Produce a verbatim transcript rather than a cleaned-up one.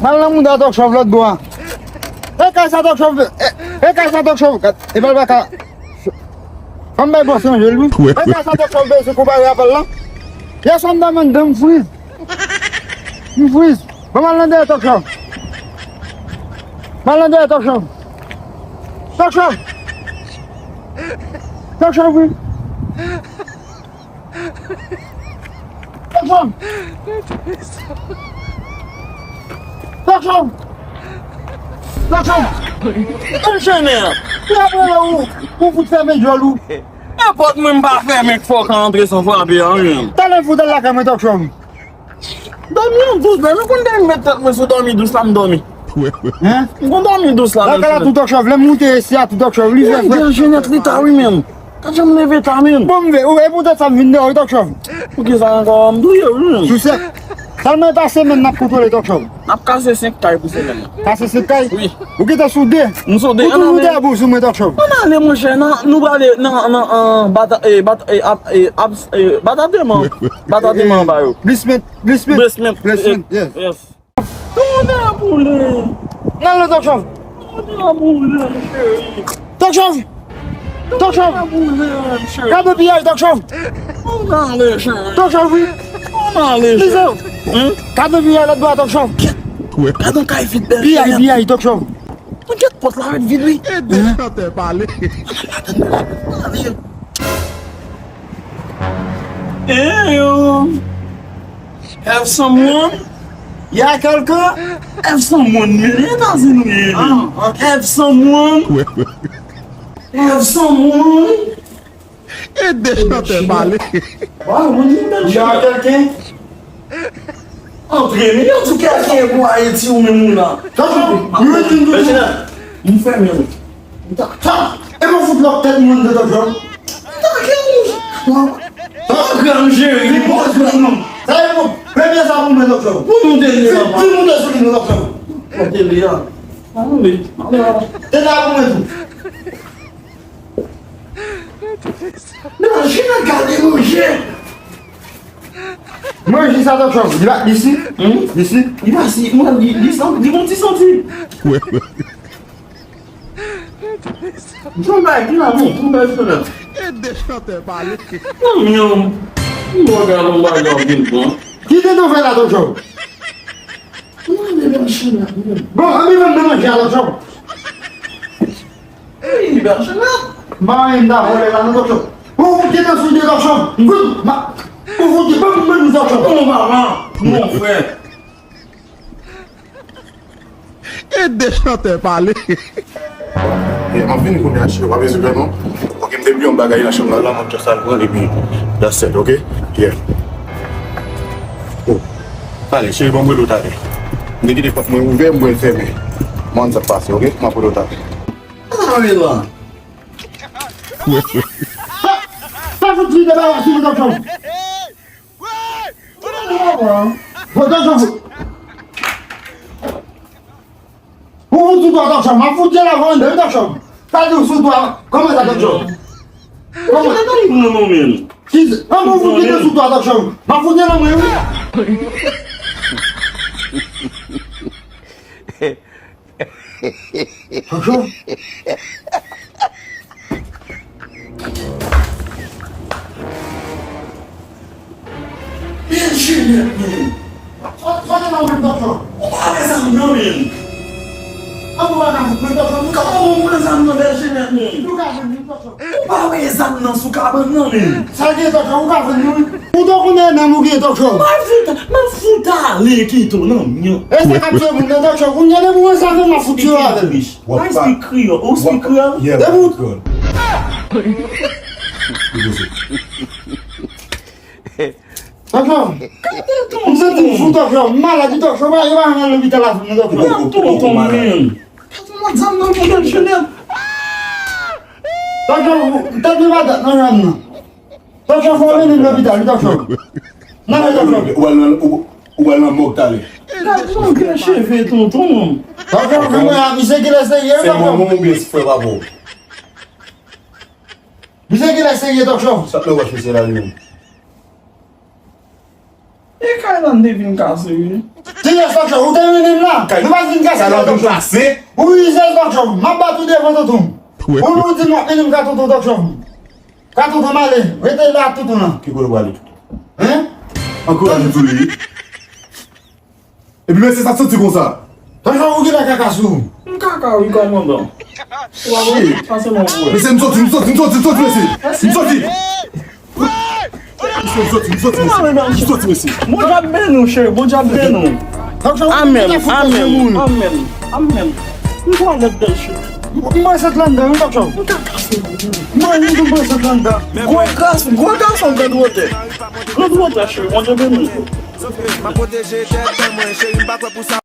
Mal nan mouda Tòk Chòv lòt bò a. E kay sa Tòk Chòv, e, e kay sa Tòk Chòv, e bal baka. Fò m bay bòs yon jel wi. E kay sa Tòk Chòv bese konpare a pal la. Yè swa m ta mann dan m friz. M friz. Bon, m al nan dèyè Tòk Chòv. M al nan dèyè Tòk Chòv. Tòk Chòv. Tòk Chòv wi. Tòk Chòv. Tòk Chòv. Tòk Chòv. Anchene. Ou apre la ou, ou fout fèmen djòl ou. Nenpòt mwen m pa fèmen k fò ka antre san frape an wi. Talè fout al lakay mwen Tòk Chòv. Dòmi an dous, men nou konn dèyè m met tèt mwen sou dòmi dous la, m dòmi. Hein? M konn dòmi dous la, men Lakay la tou Tòk Chòv, lè m moute isi a tou Tòk Chòv, li fè frè. Jan Jenèt li ta wi menm. Gad jan m leve ta menm. Bon, m ve, ou, e poutèt sa m vin deyò wi Tòk Chòv. Poukisa ankò? M touye wi menm. Sou sèk. Sèlman e pa semèn n ap kontwole Tòk Chòv. N ap kase senk kay pou semèn nan. Kase senk kay? Wi. Ou gentan sou de? M sou de. Ou toujou te abou sou mwen Tòk Chòv. Ann ale monchè, nan, nou prale nan, nan, nan, bata, e, bata, e, ap, e, ap, e, bata deman. Bata deman anba yo. Basement, basement. Basement. Basement, yes. Yes. Tonnè boule! N al nan Tòk Chòv. Tonnè boule, cheri. Tòk Chòv! Tòk Chòv! Tonnè boule, cheri. Kado piyaj Tòk Chòv! Ann ale, cheri. Tòk Chòv, wi. Ann ale, cheri. Lizou. Hein? Kado piyaj lòt bò a Tòk Chòv. Kèt. Kado kay vit bèl. Piyaj, piyaj Tòk Chòv. Mwen kèt pòt la ret vid wi. Ede chantè pale. Ann ale, ann ale. Eyo. Have someone? Y a quelqu'un? Have someone, men Etazini nou ye. Ah, ok. Have someone? Have someone? Ede chantè pale. Wow, mwen di bèl chantè. Y a quelqu'un? Antre, men yo di kèlken bwa eti ou menm ou la. Tankou, mwen di nou. M fèmen ou. Sa, e mwen fout lòk tèt moun de Tòk Chòv. Sa, sa, sa, gran jere, li bon, gran nonm. Sa, e bon, premye sa pou mwen, Tòk Chòv. Pou nou te leve anba. Pou nou te sou li, Tòk Chòv. Pou te leve a. Ann, ann. Te la pou mwen tou. Men, jina gade manje. Manje sa, Tòk Chòv. Li pa, li si? Hmm? Li si? Li pa si. Mwen, li, li santi, li gon ti santi. Jan bay ki la bon, jan bay fè la. Ede chantè pale. Non, non. Mwen gade yon bagay ap vin pran. Ki te do fè la, Tòk Chòv? Mwen, men, men, china, men. Bon, ann vin nan manje a, Tòk Chòv. Ey, bèl china. Mwen, m ta vole la, non, Tòk Chòv. Ou fout ki te sou de Tòk Chòv. M fout, ma, ou fout ki ban m, ban m Tòk Chòv. Non, papa. Non, frè. Ede chantè pale. E, m ap vini kounye a, cheri, w ap ezite non. Ok, m te bliye yon bagay nan chanm nan la, m ap just al pran l, epi that's it, ok? Yeah. Oh. Talè, cheri, ban m rele w talè. M te kite pòt mwen ouvè, m pral fèmen. M konn sa k pase, ok? M ap rele w talè. Sa, sa fout li de bagay sou mwen, Tòk Chòv. Bon, Tòk Chòv. Ou fout sou twa, Tòk Chòv. M ap fout jel avè w anndan wi, Tòk Chòv. Sa di w sou twa. Kòman sa, Tòk Chòv? Kòman? Ki, kòman ou fout kite sou twa, Tòk Chòv? M ap fout jel nan mwen wi. Tòk Chòv. Bèl jenèt, men. Fò, fò te nan men Tòk Chòv. Ou pa wè zam nan, men. An, ou pa ka fout mwen Tòk Chòv. Kòman ou pran zam nan, bèl jenèt, men? Nou ka jwenn li, Tòk Chòv. Ou pa wè zam nan sou kabann nan, men. Sa gen Tòk Chòv, ou ka jwenn li, wi. Ou tonbe nan men ou gen Tòk Chòv. M ap fout, m ap fout ale kite w nan men. E sa k ap tiye moun nan Tòk Chòv. Kounye a depi w wè sa, men m ap fout tiye w avè l. I speak Creole. Ou speak Creole? Yeah, Depi w Tòk Chòv. Tòk Chòv. M santi m fou Tòk Chòv. M malad wi Tòk Chòv. Yo pa janm al lopital avè m non Tòk Chòv. Ou malad. Tòk Chòv, tèt mwen pa dat nan janm nan. Tòk Chòv, fò w mennen m lopital wi Tòk Chòv. Nan men Tòk Chòv. Ou pral nan, ou, ou pral nan mòg talè. Gad longè cheve tonton. Tonton, vin mwen a misye ki lè serye, se tonton. Manman oubyen se frè papa w? Misye ki lè serye, tonton. Sa t nan wòch misye la li menm? E kay la m te vin kase wi. Ti lè tonton, ou te vin la? Nou pa vin kase la tonton. Ou ize tonton, m ap bat ou devan tonton. Ou nou di m w ap vin m ka tonton tonton. Ka tonton m ale, rete la ak tonton lan. Ki kote w prale tonton? Hein? Ankouraje tou li. Epi mesye sa t santi konsa. Tanjan ou gen la kaka sou ou. M kaka wi kòmandan. Shit. Sa se mwen pou wè. Mesye m soti, m soti, m soti, m soti mesye. M soti. M soti, m soti, m soti mesye. M soti mesye. Bondye ap beni w cheri, Bondye ap beni w. Tanjan ou gen la kaka sou ou. Amèn, amèn, amèn. M twalèt bèl cheri. M pran sèt la anndan wi Tanjan. M kaka sou ou. M pran yon m pran sèt la anndan. Gwo gason, gwo gason grandwotè. Grandwotè cheri, Bondye beni w. M ap pwoteje tèt mwen, cheri, m pa kwè pou sa.